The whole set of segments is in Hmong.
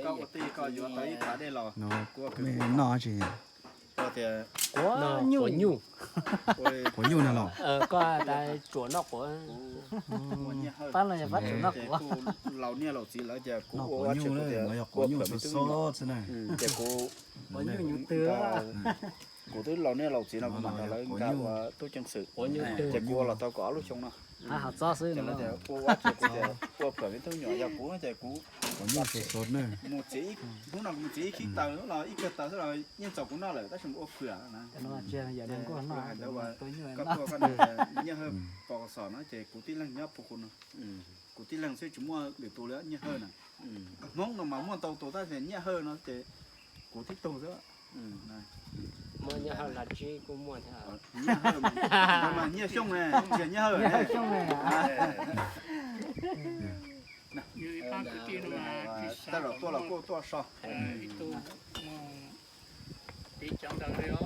Koj ua tij koj yuav tau ib pas dej los, kuv ua kwv noj tsis, koj tias quav nyuj, quav nyuj no los, koj tsuam noj quav, pab no yog pab tsuam noj quav. Laus niaj laus txiv lawv ces kuv ua quav nyuj, no yog quav nyuj sov sov xwb na. Ces kuv, kuv twb laus niaj laus txiv no kuv mam nrog lawv nkag ua tub ceev xwm, ces kuv ua los tau kaum ob lub xyoo no. Ces lawv tias ua ua ces kuv tias ua pham me tub nyuam, yog kuv ces kuv mus txiv, hnub no kuv mus txiv ib khib taws los ib kawg taws xwb los yeej txaus kuv noj lawm tab sis mus ua pham na. Koj tuaj koj nyiaj hawj pos xom no ces kuv tib leeg nyob puag qhov no, kuv tib leeg xwb tsis muaj lwm tus li nyiaj hawj na. Hmoob no mas muaj ntau tus tab sis nyiaj hawj no ces kuv tib tug xwb. Nyiaj hawj mas nyiaj xyooj ne, tsis nyiaj hawj ne. Tej zaum tuaj los kuj tuaj so. Tiv cov ntawd li os.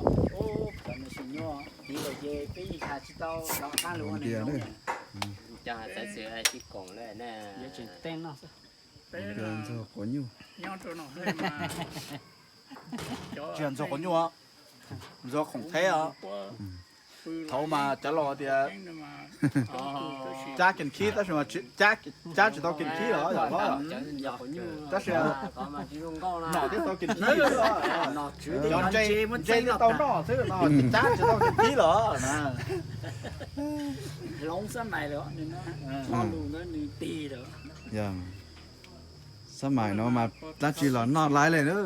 Cov nws sim nyuaj tiv lawm ces peb yeej tham tsis tau los qab lus ua neeg zoo. Cov hais xaiv xwm tsis koom lawm na. Yuav tseem teej noj xwb. Peb ntxuag quav nyuj. Nyob rau no mas tsis yog ntxuag quav nyuj os, ntxuag khoom theb os. Thaud mas cov laus tias cab kiag khib tab sis mas cab tsis tau kiag khib los yog tab sis nom thiaj tau kiag khib, cov ntse thiaj tau noj xwb no, cab tsis tau kiag khib los na. Hloov xab mais lawm, lo lus ntawd nws tig lawm. Xab mais no mas dab tsi los noj laib li na.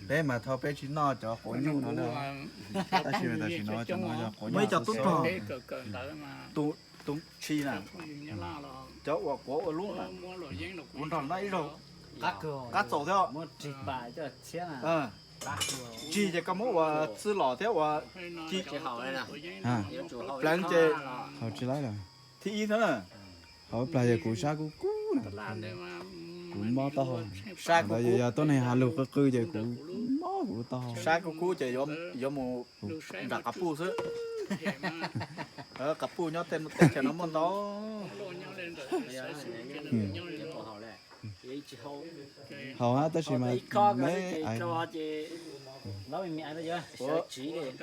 Peb mas thaum peb tsis noj cov quav nyuj no na, tab sis tam sim no cov no yog quav nyuj, muaj ib co tub rog, tus tshi na, cov uas quav ua lub na, kuv nrog noj ib zaug, qab txaus thiab. Tsis ces koj muab ua txwj los thiab ua ci pleev ces haus tsis laib lawm. Thib ib thiab na, haus plag ces kuv sab kub kub na, kuv mob taub hau. Sab kub kub, yog tuab neeg has lus qw qw ces kuv mob kuv taub hau. Sab kub kub ces yuav mus nram qab puj xwb. Qab puj nyob tej teb chaws no muaj ntau. Haus hab tab sis mas me,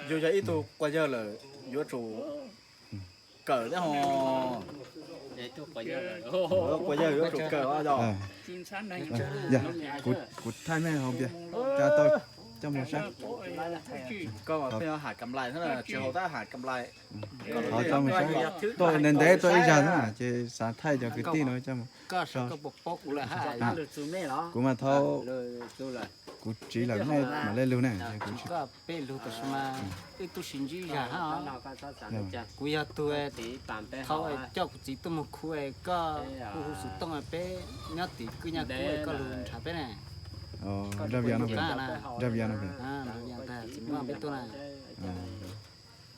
yus yog ib tug quas yawg lawm yuav tsum kawm thiab ho. Quas yawg yuav tsum kawm os yog. Kuv thaij mej haus npias, coj mus saib. Koj mas pheej yuav ham kam lais thiab, tsis haus tab ham kam lais. Tuaj ntev ntev tuaj ib zag xwb na ces xav thaij cov kwv tij no coj mus. Kuv mas thaum kuv tsiv lawm nej mam li lug ne, kuv tsis. Kuv yog tus thaum coj kuv txiv tuaj mus khu, koj hu hu xov tooj peb nyob tim kwj nyab kub koj lug nrhav peb ne. Zaj vias no, zaj vias no, txiv Npaj peb tuaj na.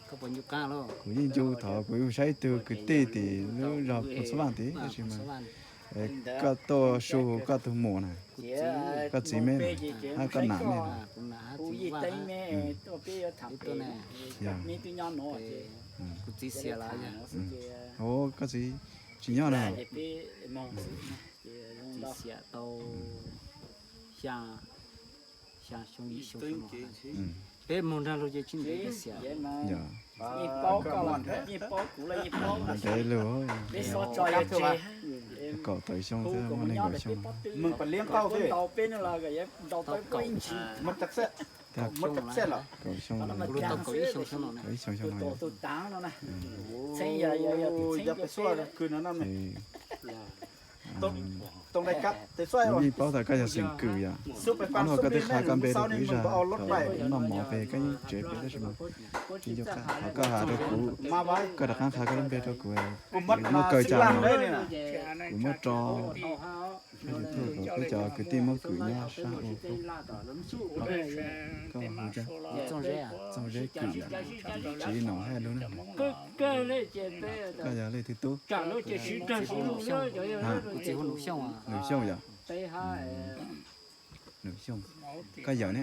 Koj puas ncu qab lauj? Kuv yeej ncu, thaum kuv saib ib tug kwv tij tim lub zos Phoos Xab Vaj tid tab sis mas koj tuaj su koj tus muam na, koj txiv me na, hab koj nam me na. Kuv txiv xiam lawm. Koj txiv tsis nyob na. Txiv xiam tau xya xya xyoo yim xyoo. Peb mus nrog luag ces tsis ntev peb xiam. Ntev lug, kaum tawm xyoo thiab muaj nees nkaum xyoo. Kaum xyoo, kaum ib xyoo xyoo no. Yeej paub tas koj yog xeem Kws yom. Ob hnub koj twb qha koj npe rau kuv ib zag, noj mov pem koj ib tsev pem tab sis mas yeej ncu qab, thov koj has rau kuv, koj rov qab qha koj lub npe rau kuv, kuv muab kaw cas, kuv muab tso YouTube kom peb cov kwv tij Hmoob Kws nyob sab ub. Koj hu Txooj Zeb Kws, Txiv Nom Haj Lug na. Koj yog leej twg tub? Num Xyooj yom. Num Xyooj, koj yawm ne?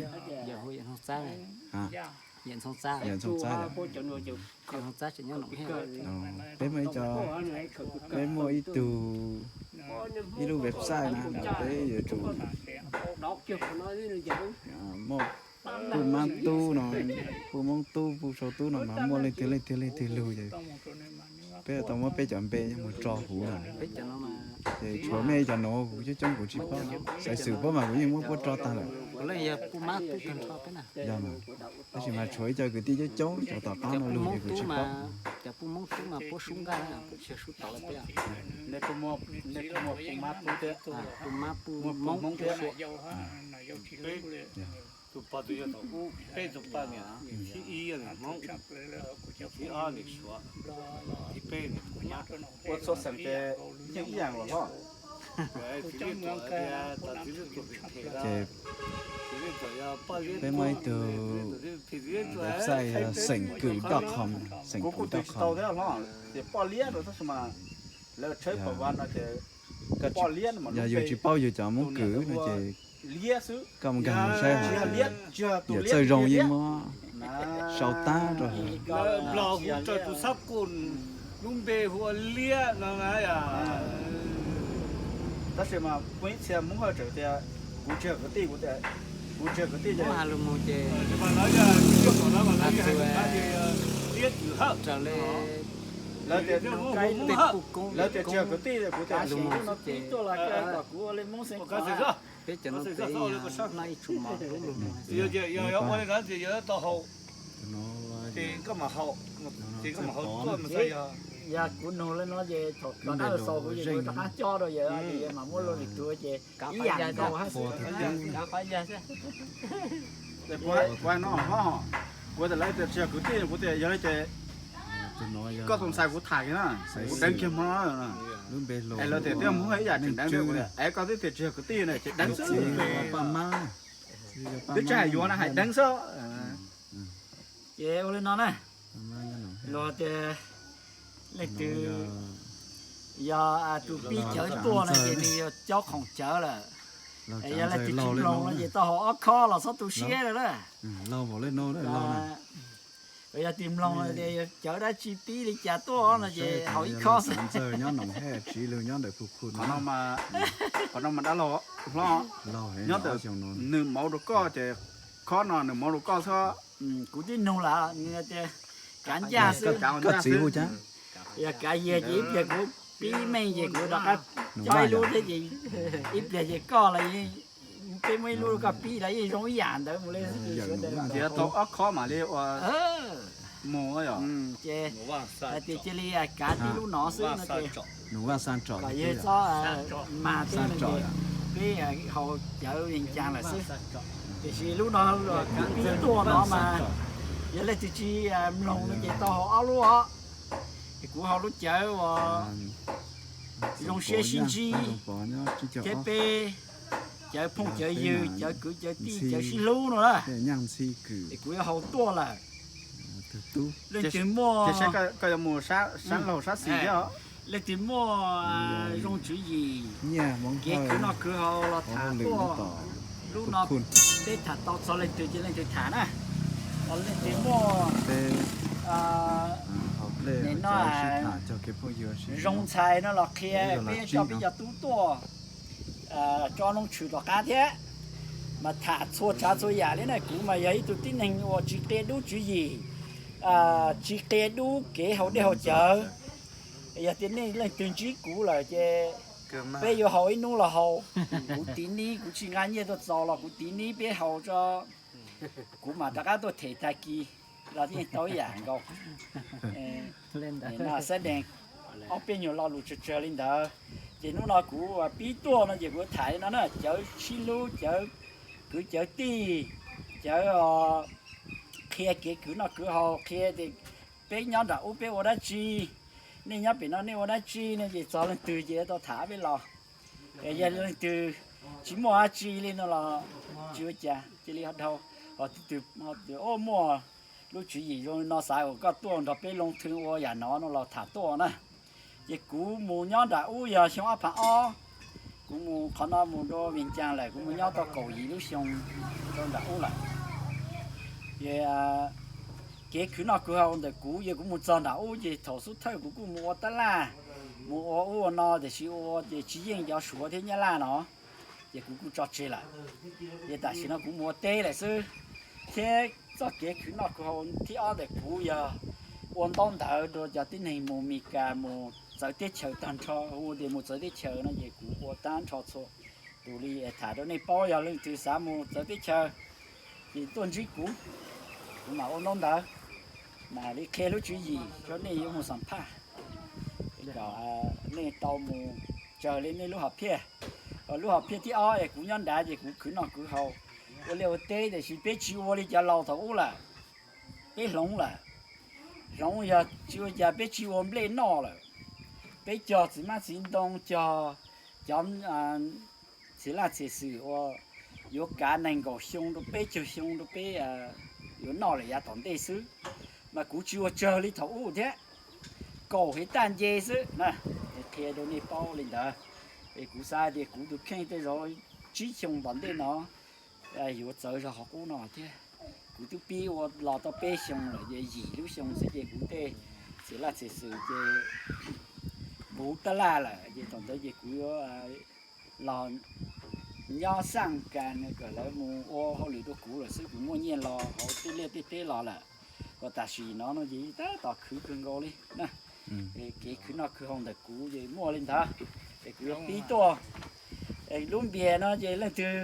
Yawm Ntxoov Txab, Yawm Ntxoov Txab. Ntxoov Txab tseem nyob Noom Hej. Peb muaj ib co, peb muaj ib tug, ib lub website na, peb yuav tsum muaj Puj Mab Tub no, Puj Moob Tub, Puj Sau Tub no mas muaj leej twg leej twg leej twg lug ces peb tau muab peb cov npe mus tso huv no. Ces tshuav mej cov no kuv coob coob kuv tsis paub, xaiv xwm paub mas kuv yeej muab puab tso tag lawm. Yog mas, tab sis mas tshuav ib co kwv tij coob coob cov tom qab no lug ces kuv tsis paub. Cov Puj Moob Tub mas puab sub nqaj, puab tsis sub tod li peb. Nej kuj muaj Puj Mab Tub thiab, muaj Puj Moob thiab. Tus pog tus yawg thaum ub, peb tus poj niam, thib ib yog niam Hmoob, thib ob niam Suav, thib peb niam Mab. Ua txhua xeem ces yeej ib yam los hlob. Ces peb muaj ib tug website yog xeem kws dot com, xeem kws dot com. Ces poj liab rau tab sis mas lawv tshawb pom vas no ces poj liab no mas yog yus tsis paub yus cov Moob Kws no ces liab xwb, koj mus nkag mus saib hais tias yawm Txawj Zoo yeej muab sau tag rau hauv. Nplog hu rau tus xab kus, lub npe hu ua liab no na. Tab sis mas kuv ib txhia Hmoob Hawj tseem tias kuv tsis yog kwv tij, kuv tias kuv tsis yog kwv tij ces liab twm hawj. Lawv tias, lawv tias tsis yog kwv tij, kuv tias kuv tias kuv ua li Hmoob xeem Hmoob. Peb cov no peb noj ib tsum mov hlub lug. Yog ua li no ces yog tau haus, ces koj mam haus, ces koj mam haus tuaj mas yog. Yog kuv nug li no ces thaum koj dab los xaus kuv ces kuv rov qab coj rau yawg, yawg mam muab luag lwm tus ces ib yam nkaus hab xwb. Kuv hais no hlob, kuv tias lawv tias tsis yog kwv tij, kuv tias yog li ces koj tus ntxhais kuv tham kiag na, kuv deev kiag hmo no. Es lawv tias twb yog Hmoob ib yam tseem deev, es koj twb tias tsis yog kwv tij na ces deev xwb. Twb tsis hais yuav na, hais deev xwb. Ces ua li no na, luag tias leej twg yog tus pib cawv tuaj no ces nws yog cob khoom cawv lawm. Yog leej twg tsis mloog no ces tau haus ob khob los txhob tu siab lawm na. Yog tus mloog no ces cawv dab tsi pib li cas tuaj no ces haus ib khob xwb. Qhov no mas dab laug hlob, nyob ntawm nws mauv rau koj ces khob no nws mauv rau koj xwb. Kuv twb nug lawm, nws tias kav ncaj xwb. Yog kav yias ces ib pliag kuv pib meej ces kuv rov qab cob ib lub thiab ces ib pliag ces koj los peb muaj ib lub koj pib los yeej zoo ib yam ntawd mus li. Tias tau ob khob mam li ua mus. Ces hais tias cia li kav tib lub no xwb no ces kom yawg txhob mas thiab no ces peb haus cawv yees cas lawm xwb. Tiam sis lub no los kuv pib tuaj no mas yog leej twg tsis mloog no ces tau haus ob lub os. Ces kuv haus lub cawv uas zoo siab sib ntsib thiab peb cawv phooj cawv ywg, cawv kwv cawv tij, cawv sib hlub no na. Es kuv yuav haus tuaj lawm. Leej twg muaj, koj yuav mus sab laug sab xis thiab, leej twg muaj zoo tswv yim kev kwv noj kwv haus los tham tuaj. Lub no peb tham tau txog leej twg ces leej twg tham na. Leej twg muaj, no, zoo ntxhais no los qhia, peb coj peb cov tub tuaj tso noob tshwm tom qab thiab. Mas tham txhua tsav txhua yam li na, kuv mas yog ib tug tib neeg uas tsis qia dub tswv yim, tsis qia dub kev haus dej haus cawv. Yog tias nej leej twg ntsib kuv lawm ces peb yuav haus ib hnub los haus. Kuv tiv nib, kuv tsis nqa nyiaj tuaj txaus los kuv tiv nib peb haus tso. Kuv mam rov qab tuaj them tag kis los yeej tau ib yam nkaus. Xab dees ob peb nyuag lo lus tsawg tsawg li ntawd. Ces hnub no kuv pib tuaj no ces kuv tham li no na, cawv sib hlub, cawv kwv cawv tij, cawv qhia kev kwv noj kwv haus, qhia tias peb nyob nram ub peb ua dab tsi, nej nyob pem no nej ua dab tsi no ces txog leej twg ces tau tham peb los. Yog leej twg tsis muaj dab tsi li no los tsis ua cas, cia li ho dhau. Ho tus twg muaj lub tswv yim zoo li no xav kom koj tuaj nrog peb loo thw ua yam no no los tham tuaj na. Ces kuv mus nyob nram ub yog xyoo ob phav ob, kuv mus qhov no mus rau Vias Cas lawm, kuv mus nyob tau kaum yim lub xyoo rau nram ub lawm. Ces kev khwv noj khwv haus ntawm kuv, yog kuv mus txog nram ub ces thaum xub thawj kuv kuj mus ua tab laj, mus ua ub ua no, tiam sis ua ces tsis yeej cov Suav thiab Nyab Laj no, ces kuv kuj tso tseg lawm. Ces tam sim no kuv mus ua teb lawm xwb. Thiab txoj kev khwv noj khwv haus thib ob ntawm kuv yog ua ntaub ntawv rau cov tib neeg mus Mes Kas mus txawv teb chaws tag nrho, hu tias mus txawv teb chaws no ces kuv ua tag nrho txhua tus li. Tham rau nej paub, yog leej twg xav mus txawv teb chaws ces tuaj ntsib kuv, kuv mam ua ntaub ntawv, mam li qhia lub tswv yim rau nej yuav mus xam phaj, kom nej tau mus raws li nej lub hom phiaj. Lub hom phiaj thib ob es kuv nyob nrad ces kuv khwv noj khwv haus, ua liaj ua teb, tiam sis peb tsis ua li cov laus thaum ub lawm. Peb hloov lawm, hloov yog tsis ua cas peb tsis ua nplej noj lawm. Peb cog txiv hmab txiv ntoo, cog cov txiv laj txiv xwm uas yuav kav nees nkaum xyoo rau peb caug xyoo rau peb yuav noj lawm yav tom ntej xwb. Mas kuv tsis ua tsawg li thaum ub thiab, kaum hev taj nce xwb na. Qhia rau nej paub li ntawd. Es kuv xav tias kuv tus kheej tej zaum tsib xyoo tom ntej no yuav txawv zog qhov qub no thiab. Kuv twb pib ua los tau peb xyoo lawm, ces yim lub xyoo xwb ces kuv tej txiv laj txiv xwm ces puv tab laj lawm, ces thaum ntawd ces kuv yuav los nyob xaj kas kom lawv mus ua hauj lwm rau kuv lawm xwb. Kuv muaj nyiaj los hauv tej liaj tej teb los lawm, kom tam sim no no ces tab tom khwv kawg nkaus li na. Kev khwv noj khwv haus ntawm kuv ces muaj li ntawd. Es kuv yuav pib tuaj, lub npias no ces leej twg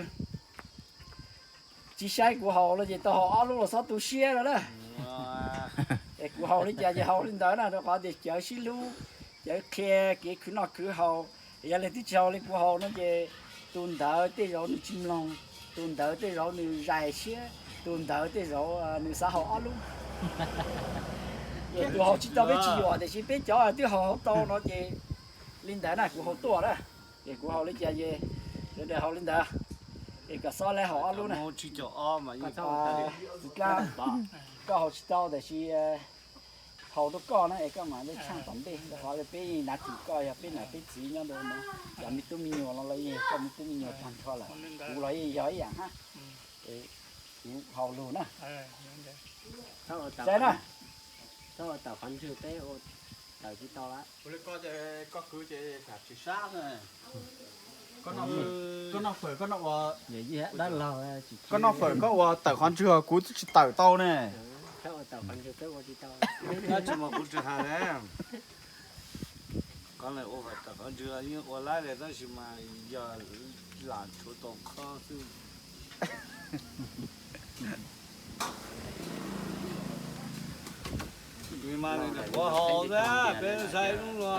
tsis saib kuv haus los ces tau haus ob lub los xob tu siab no na. Es kuv haus li cas ces haus li ntawd na, rau qhov tias cawv sib hlub, cawv qhia kev khwv noj khwv haus. Yog leej twg tsis haus li kuv haus no ces tus ntawd tej zaum nws tsis mloog, tus ntawd tej zaum nws zais siab, tus ntawd tej zaum nws xav haus ob lub. Tus haus tsis tau peb tsis yuam, tiam sis peb cov twb haus haus tau no ces li ntawd na, kuv haus tuaj na. Es kuv haus li cas ces sawv daws haus li ntawd. Es kom xob lawv haus ob lub na. Txiv dlab, koj haus tsis tau tiam sis haus rau koj na, es koj mam li tshaaj tom ntej, rau qhov peb yeej nav tim koj, yog peb nam peb txiv nyob rau no, cov me tub me nyuam los los yeej yog koj me tub me nyuam tag nrho lawm, kuv los yeej yog ib yam hab. Kuv haus lug na. Saib na. Tawm qhov ntswg peb ua tawm tsis tau lawm. Koj noj fawm koj ua tawm qhov ntswg kuv twb tsis tawm tau ne. Tab sis mas kuv tsis hais na. Qhov ua fawm tawm qhov ntswg yeej ua laib li tab sis mas yog lam tshuav tau khob xwb. Mas nws puav hau xwb, peb saib hnub no.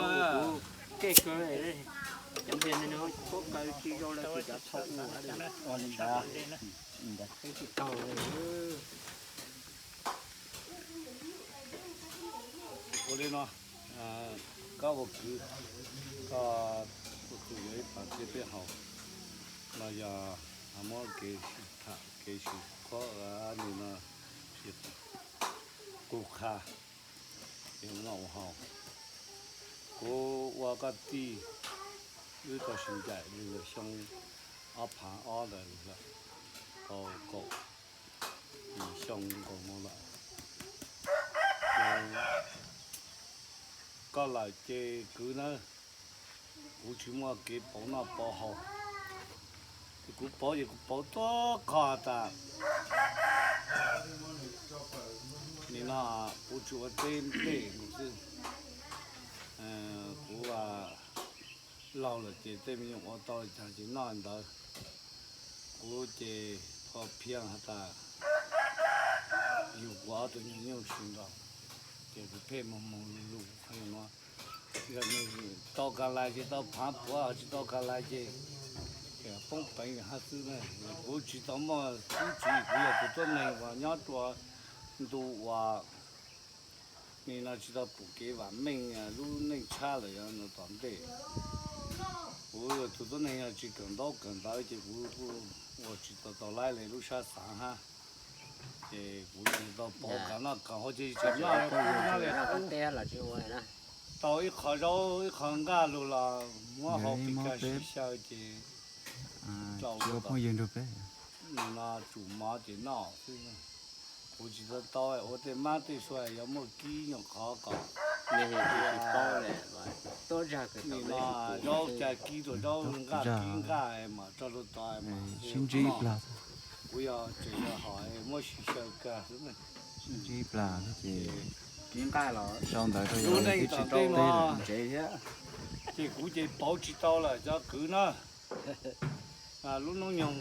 Ua li no, koj ua kwv, koj ua kwv yuav ib pas thiab peb haus, los yog muab kev sib tham kev sib khob li no, kuv qha, es ua noj ua haus. Kuv ua koj tij, wb tau sib ncaim li lawm xyoo ob phav ob ntawd lawm, tau kaum xyoo nkaus no lawm. Koj lawm ces kwv nawb, kuv tsis muaj kev pauv noj pauv haus. Kuv pauv ces kuv pauv tuab qho tas, nim no kuv tsis ua teb nplej xwb. Kuv laug lawm ces tej me nyuam ua tau li cas ces noj li ntawd. Kuv ces pho phiaj has tas yug kuv ob tug nyuag nyuj si nraus, ces kuv pheej moog moog lug lug qhov no. Yog nws tau ka lais ces tau phav puav, tsis tau ka lais ces poob peev hab xwb na. Kuv tsis tau muaj tub tsi, kuv yog tus tuab neeg uas nyob rua ntu uas nim no tsis tau pum kev vam meej lub neej tshab lawm no tom ntej. Kuv yog tus tuab neeg yog tsis kawm ntaub kawm ntawv ces kuv kuj ua tsis tau tau laib li lub sab xav hab. Ces kuv tau pauv kam noj kam haus ces tsis noj, tau ib qho zaub ib qho nqaj lug los muab haus pes kas sib xyaw ces rau phooj ywg nrug peb, nim no tsum mov ces noj xwb. Kuv tsis tau tau ua tej mab tej sua yuav muaj kib nyuag qhov kom zaub cas kib rau zaub, nqaj kib nqaj mas tso rau tod mas sib ntsib plag. Kuv yog tseem yog hom muab sib xyaw kag xwb. Sib ntsib plag ces kib nqaj los sau ntawv rau yus, twb tsis tau teb lawm. Ces kuv ces pauv tsis tau lawm cov kwv na. Lub hnub nyoog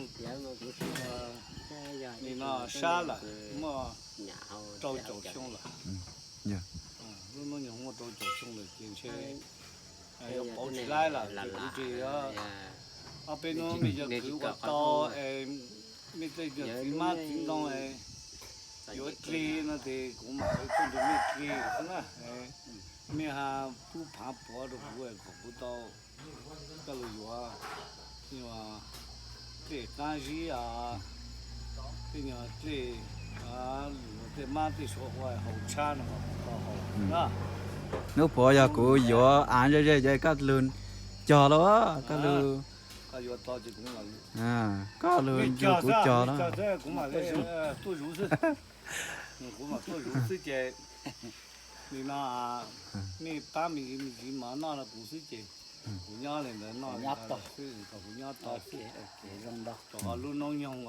nim no sab lawm, muaj rau caum xyoo lawm. Lub hnub nyoog muaj rau caum xyoo lawm ces ntshe yuav pauv tsis laib lawm ces kuv tsis, ob peb hnub mej cov kwv ua tau es mej tej cov txiv hmab txiv ntoo yuav dlig no ces kuv mam li tuaj nrog mej dlig xwb na. Mej ha pub phav puav rau kuv kom kuv tau coj los yuav dlej qaab zib, tej nyuag dlej, tej mab tej sua ua haus tshab no kom tau haus na. Hnub puav yog kuv yuav av ze ze ces koj lug cog lauj, koj lug, koj lug nrug kuv cog lauj. Kuv mam tuaj zuv xwb ces nim no mej pab me ntsis mov noj rau kuv xwb ces kuv nyob li ntawd noj li ntawd xwb kom kuv nyob tau xwb. Rau qhov lub hnub nyoog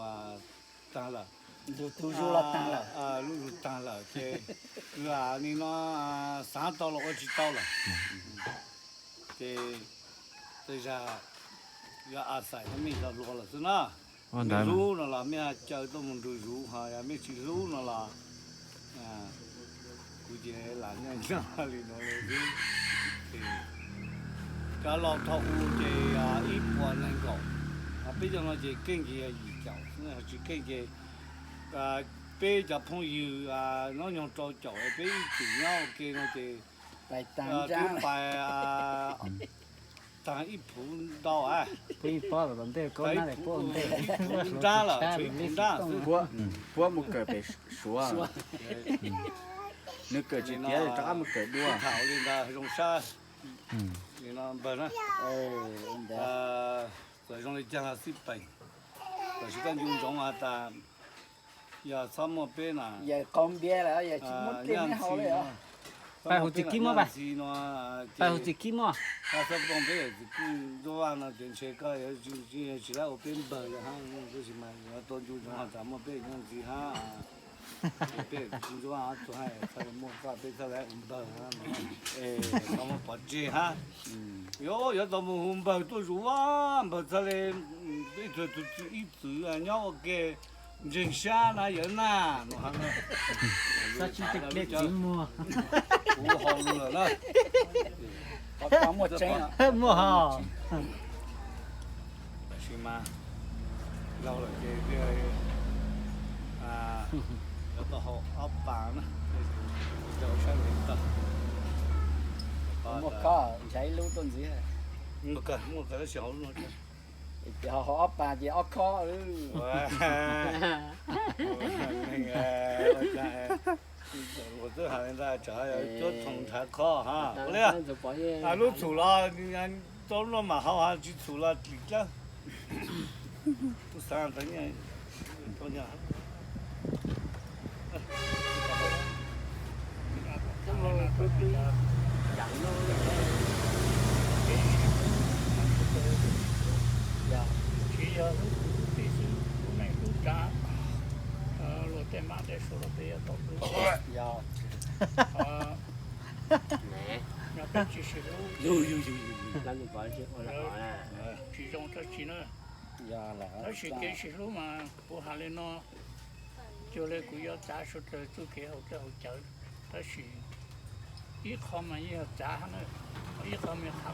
taag lawm, lub zug taag lawm ces nim no xaav tau los ua tsis tau lawm. Ces tej zag yog a xais mej cov hluas lawm xwb na. Mej hlub no los mej caw tuaj mus nrug zuv, ho yog mej tsis hlub no los kuv ces lam nyob nyob li no li xwb. Cov laus thaum ub ces ib puas nees nkaum, peb cov no ces keej ces yog yim caum, tsis keej ces peb cov phooj ywg hnub nyoog rau caum peb ib txwm nyob ua ke no ces twb pais taag ib phuv ntau, ib phuv nrab lawm, ib phuv nrab xwb. Puab mus kawm pem Suav, nws kawm tsis tiav rov qab mus kawm dua. Thaum li ntawd zoo sab, npawg na, txawm zoo li caag los xij peem, tam sim koj ncu ntsoov has tas yog txhob muaj peb na, pais huv txiv kib muaj, pais huv txiv kib muaj, txhob poob peb txiv kwj Ntsuab Vaj no ces ntshe koj tsis laib ua peb npawg li hab. Tab sis mas yuav tau ncu ntsoov has tas muaj peb nyob ntxiv hab, peb kwj Ntsuab Vaj txhua hab txhaj li muaj koj, peb txhaj li ua npawg hab. Txhob muab pov tseg hab. Yuav, yuav tau mus hu npawg tuaj zuv, npawg txhaj li ib tug ib txwv nyob ua ke ntseeg sab na yawm na no. Kuv hau lug lawm na. Muaj hos. Tab sis mas laug lawm ces yuav tau hau ob pas na, rau sab ntev tawm. Muaj khob, ntshav ib lub tuaj ntxiv. Muaj khob tab sis hau lub no. Ces ho hau ob pas ces ob khob. Luag twb has li ntawd, tsam cuab thoom nrhav khob ha. Ua li, lub txhum los tau lub no mam hau, tsis txhum los dlim dlawb. Kuv xav tau nyiaj. Tsis yog lub tij xwb, lub neej lub tsav, luag tej mab tej suav los peb yuav tau hlub. Yog peb tsis sib hlub, tsis zoo dab tsi na. Tab sis kev sib hlub mas kuv hais li no, cuag li kuv yuav txav suav dlawg txuj kev haus dlawg haus cawv, tab sis ib qho mas yeej yog txav hab na, ib qho mas qha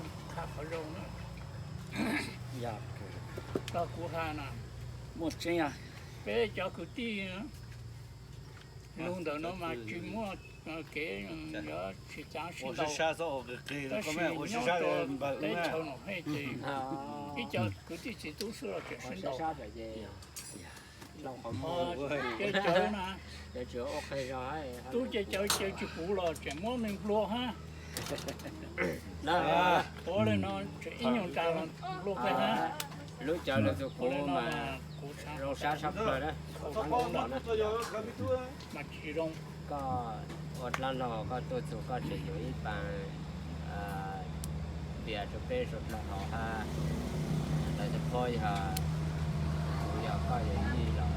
qhov zoo na. Tog kuv has na, peb cov kwv tij lug ntawm no mas tsis muaj kev yuav tsis txav sib ntaus, tab sis nyob rau teb chaws no ces ib co kwv tij txiv tub xwb los tseem sib ntaus. Ces cawv na, tub ces cawv ces tsis puv los tseem muab me nplua hab. Ua li no tseem ib nyuag ntsa los nplua kawg hab. Lub cawv lug txug kuv mas zoo sab sab plawg na. Koj ua dlaab no koj tuaj txug koj tseem yuav ib paag npias rua peb suav dlawg haus hab. Lawv tub phob yog kuv yog koj yog ib los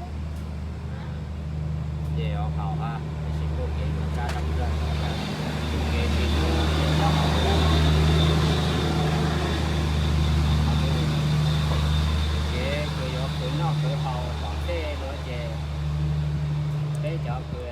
ces yuav haus hab, tab sis kuj kev zoo sab sab plawg, kev tsis tub ces yuav haus. Kev kws yuav khwv noj khwv haus tom ntej nuav ces peb cov kws